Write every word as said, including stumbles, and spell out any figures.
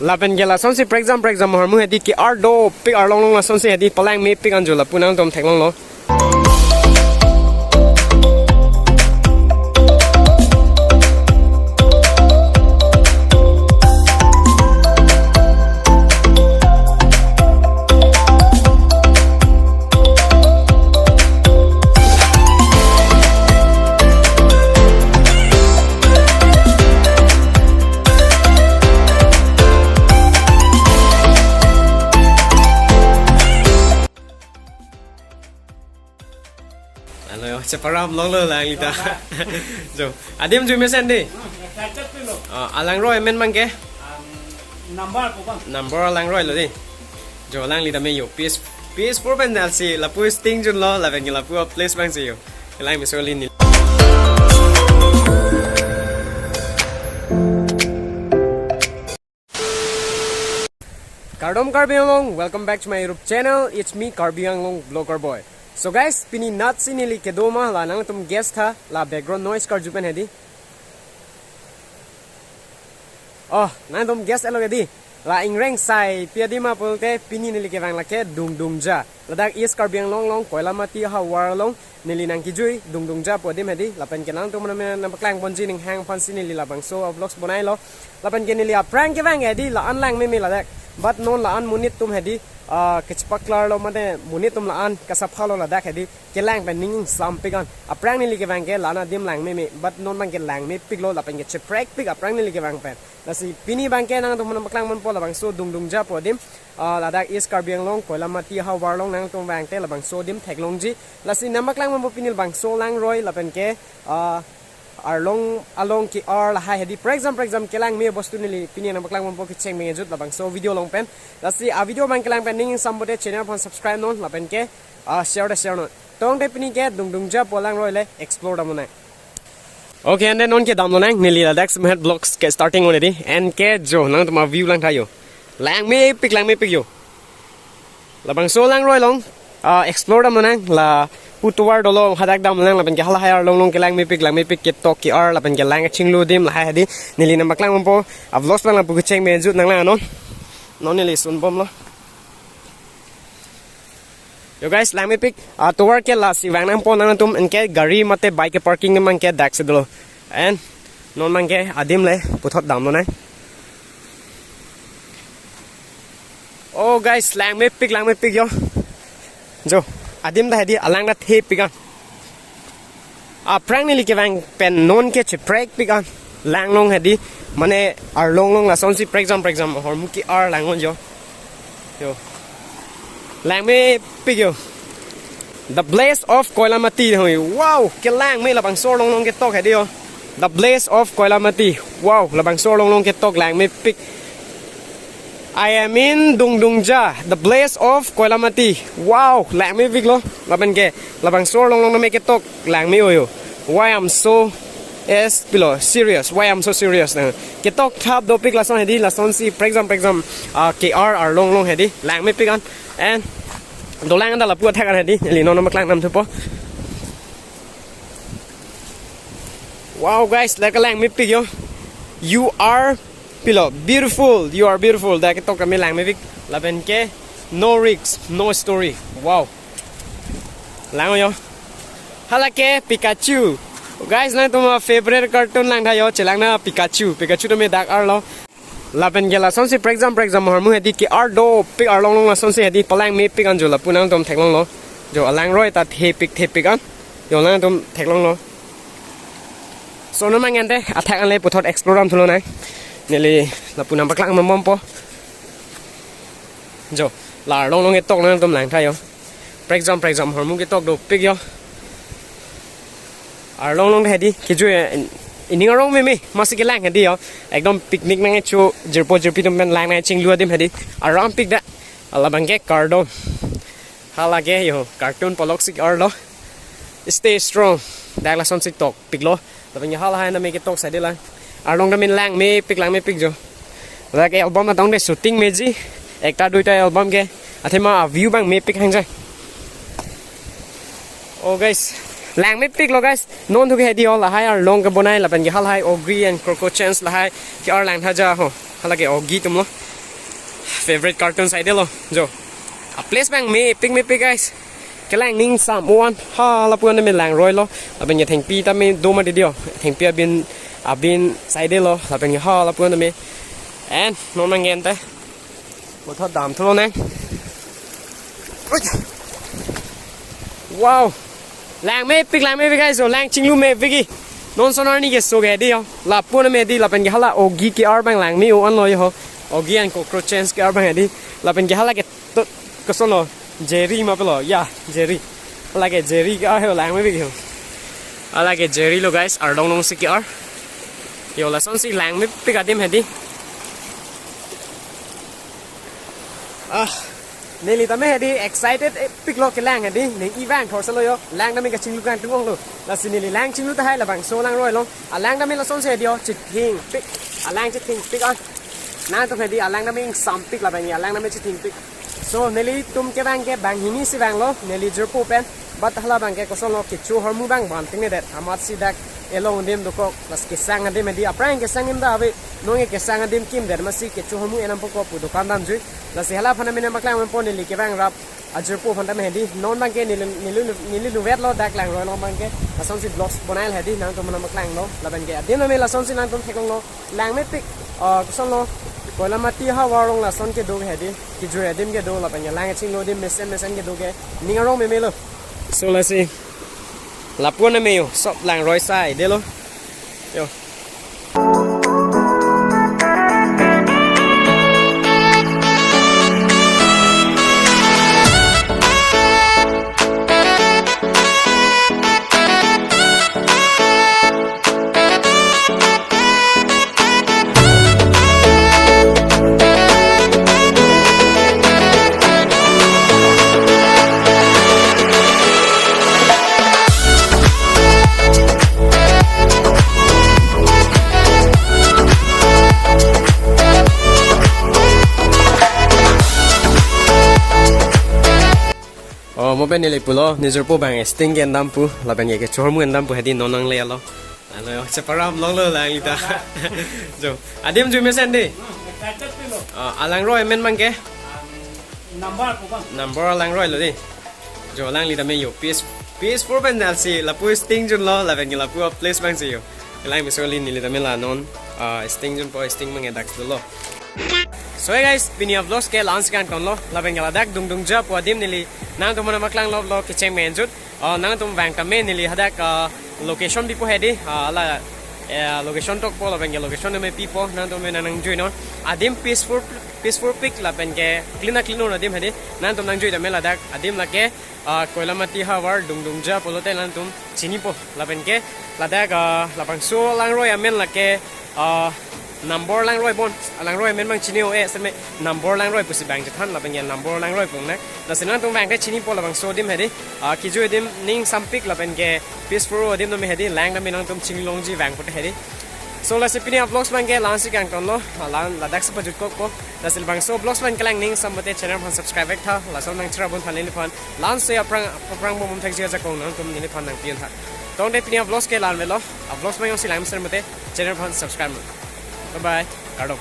Lapen ke lasonsi prekjam prekjam ahormu hedi ke-ar dopik arlong along lasonsi hedi palang mepik anjo lapu nangtum theklonglo. Alo, cheparam longlo lang lita. Jo, adim jui mesen di. Ah, alangroi amen abang ke? Number ko bang. Number alangroi lo di. Jo, lang lita me yo. P S, P S four pen nal si lapu sting junlo, lapen ke lapu place abang si yo. Lang me so lini. Kardom Karbi Anglong, welcome back to my YouTube channel. It's me, Karbi Anglong Vlogger Boy. So guys, pini natsi neli kedo ma la nangtum guess tha, la background noise karju pen hedi. Oh, nangtum guess etlo hedi. La ingreng sai pi adim ma pulote pini neli kevang lake Dungdungja. Ladak East Karbi Anglong along Koilamati ahavar along neli nangkejui Dungdungja pu adim hedi, lapen ke nangtum mane nangpaklang ponji ning hang aphansi neli labangso a-vlogs bonailo. Lapen ke neli aphrang kevang hedi la-an lang meme ladak. But non la-an monit atum hedi, ah, kachepaklarlo mane monit atum la-an kasaphalo ladak hedi. Kelang pen ning ingsampik an. Aphrang neli kevang ke la-an adim lang meme. But non abang ke lang mepiklo lapen ke cheprekpik aphrang neli kevang pen. Lasi pini abang ke nangtum mane nangpaklang ponpo labangso Dungdungja pu adim. Ah, ladak East Karbi Anglong, Koilamati ahavar along nangtum vangte labangso adim theklongji. Lasi nangpaklang ponpo pini labangso alangroi lapen ke, ah, arlong along ke-ar lahai hedi prekjam prekjam kelang me bostu neli pini nangpaklang ponpo kecheng me jut labangso video along pen. Lasi a-video abang kelang pen ning ingsampo te channel aphan subscribe non lapen ke, ah, share ta share non. Tangte pini ke Dungdungja pu alangroi le explore damnang. Okay, and then non ke damlonang, neli ladak semet vlogs ke starting already. And ke jo nangtum a-view lang tha yo. Lang mepik, lang mepik yo. Labangso alangroi along, ah, explore damlonang, lapu tovar dolo hadak damlonang, lapen ke halahai arlong along kelang mepik, lang mepik ketok ke-ar, lapen ke lang chinglu adim lahai hedi, neli nangpaklang ponpo, a-vlogs abang lapu kecheng me jut nanglang non. Non neli sun bomlo. Yo guys, lang mepik, ah, tovar ke lasi vang nangpo nangtum, anke gari mate bike ke parking abang ke daksi dolo. And non abang ke adim le puthot damlonang. Oh guys, lang mepik, lang mepik yo. Jo, adim ta hedi alang ta thepik an. Aphrang neli kevang pen non ke cheprekpik an. Lang along hedi, mane arlong along lasonsi prekjam prekjam ahormu ke-ar lang on jo. Yo. Lang mepik yo. The Blaze of Koilamati hoi. Wow, kelang me labangso arlong along ketok hedi yo. The Blaze of Koilamati. Wow, labangso arlong along ketok lang mepik. I am in Dungdungja, the Blaze of Koilamati. Wow, lang mepiklo. Lapen ke labangso arlong along name ketok lang me-o yo. Why I'm so, yes, pilo, serious. Why I'm so serious? Nang ketok thap dopik lason hedi, lasonsi prekjam prekjam, ah, ke-ar arlong along hedi lang mepik an. And dolang anta lapu athak an hedi, neli non nangpaklang nam thupo. Wow guys, la kelang mepik yo. You are pilo, beautiful. You are beautiful. Dak ketok kami lang mepik. Lapen ke no risk, no story. Wow. Lang yo. Hala ke Pikachu. Guys, nangtum a-favorite cartoon lang tha yo, chelang na Pikachu. Pikachu tame dak arlo. Lapen ke lasonsi prekjam prekjam ahormu hedi ke-ar dopik arlong along lasonsi hedi palang mepik anjo lapu nangtum theklonglo. Jo alangroi ta thepik thepik an. Yo nangtum theklonglo. So non abang ante athak an le puthot explore dam thulonang. Neli lapu nangpaklang nam bompo. Jo, la arlong along ketok nangtum lang tha yo. Prekjam prekjam ahormu ketok dopik yo. Arlong along hedi kejui, eh, ining arong meme, masi kelang hedi yo. Ekdom picnic nangkecho, jirpo jirpi atum pen lang nangchinglu adim hedi. Arampik dak. Labang ke kardom. Hala ke yo, cartoon poloksi arlo. Stay strong. Dak lasonsi tokpiklo. Lapen ke halahai name ketok sai de lang. Arlong tame lang mepik, lang mepik jo. Ladak album atong de shooting meji. Ekta duita album ke. Athema a-view abang mepik hangja. Oh guys, lang mepiklo guys. Non thu ke hedi ho, lahai arlong kebonai lapen ke halahai ogre and crocodiles lahai ke-ar lang tha ja ho. Hala ke ogre atumlo. Favorite cartoon saidelo, jo. A place abang mepik mepik, guys. Kelang ning sam one. Ha, lapu-an tame langroilo. Lapen ke thengpi tame do mati dio. Thengpi abin, abin saidelo. Lapen ke ha, lapu-an tame. And non nang gente. Puthot damthu lonang. Ui. Wow. Lang mepik, lang mepik, guys. So lang chinglu mepik. Non sonar ni keso ke dio. Lapu-an tame di, lapen ke hala ogi ke-ar abang lang me-o-anlo ho. Ogi and cockroaches ke-ar abang di. Lapen ke hala ke to, kosonlo. Jeri ma pulo. Ya, jeri. Hala ke jeri ke-ar ho, lang mepik ho. Hala ke jerilo, guys. Ardong dong si ke-ar. Yo, lasonsi lang mepik adim hedi. Ah, neli tame hedi excited, eh, piklo kelang hedi, ning ivang thor selo yo, lang tame kachinglu kangtung-onglo. Lasi neli lang chinglu tahai labangso langroi along. Alang tame lasonsi hedi yo, chithingpik. Alang chithingpik an. Nangtum hedi alang tame ingsampik lapen alang tame chithingpik. So, nelitum ke abang ke banghini si vanglo, neli jirpo pen. But hala abang ke kosonlo, kecho ahormu abang banting nedet. Amatsi dak elong adim dokok, lasi kesang adim hedi, aphrang kesang adim ta ave, nonke kesang adim kimdet, amatsi kecho ahormu enam poko pu dokan damjui. Lasi hala aphan tame nangpaklang ponpo neli kevang rap ajirpo aphan tame hedi, non abang ke neli, neli, neli nuvetlo dak langroi along abang ke, lasonsi vlogs bonai hedi, nangtum nangpaklanglo, lapen ke adim tame lasonsi nangtum theklonglo, lang mepik, ah, kosonlo, Koilamati havar along lason kedo ke hedi, kejui adim kedo, lapen ke lang chinglu adim mesen mesen kedo ke, ning arong memelo. So lasi, lapu-an tame yo, sob langroi saidelo. Yo. Oh, mo pen neli pulo, nijirpo abang sting ke endam pu, lapen ke kecho ahormu endam pu hedi non nanglelo. Alo, cheparam longlo lang ita. Jo, adim jui mesen de. Excited pilo. Ah, alangroi amen abang ke? Number ko bang. Number alangroilo de. Jo, alangli tame yo, P S, P S four pen alsi, lapu sting junlo, lapen ke lapu a place abangsi yo. Kelang meso li neli tame la non, ah, sting junpo, sting abang ke dak dolo. So hey guys, pini a vlogs ke la-ansi kangtonlo, lapen ke ladak Dungdungja pu adim neli nangtum aphan nangpaklanglo, vlog kecheng menjut. Ah, nangtum vang tame neli hadak, ah, location pipo hedi, ah, la, eh, location tokpo lapen ke location tame pipo, nangtum tame nang nangjuinon. Adim peaceful, peaceful pik lapen ke clean a clean un adim hedi, nangtum nangjui tame ladak adim lake, ah, Koilamati havar Dungdungja pulote nangtum chinipo, lapen ke ladak, ah, labangso langroi amen lake, ah, Nambor langroi bon, langroi amen abang chini-o-e, seme Nambor langroi pusi abang chethan, lapen ke Nambor langroi pu nang. Lasi nangtum abang ke chinipo labangso adim hedi, ah, kejui adim ning sampik lapen ke peaceful adim tame hedi, lang tame nangtum chinglongji vang pute hedi. So lasi pini a vlogs abang ke la-ansi kangtonlo, ah, la-an ladaksi pajutkokpo. Lasi labangso vlogs abang kelang ning sam pute channel aphan subscribe vektha, lason nangchirabon tha neliphan. La-ansi aphrang, aphrang bom thakji ajakong nangtum neliphan nangpi-un tha. Tangte pini a vlogs ke la-an avelo, a vlogs abang jongsi lang mesen pute channel aphan subscribe non. Bye bye, kardom.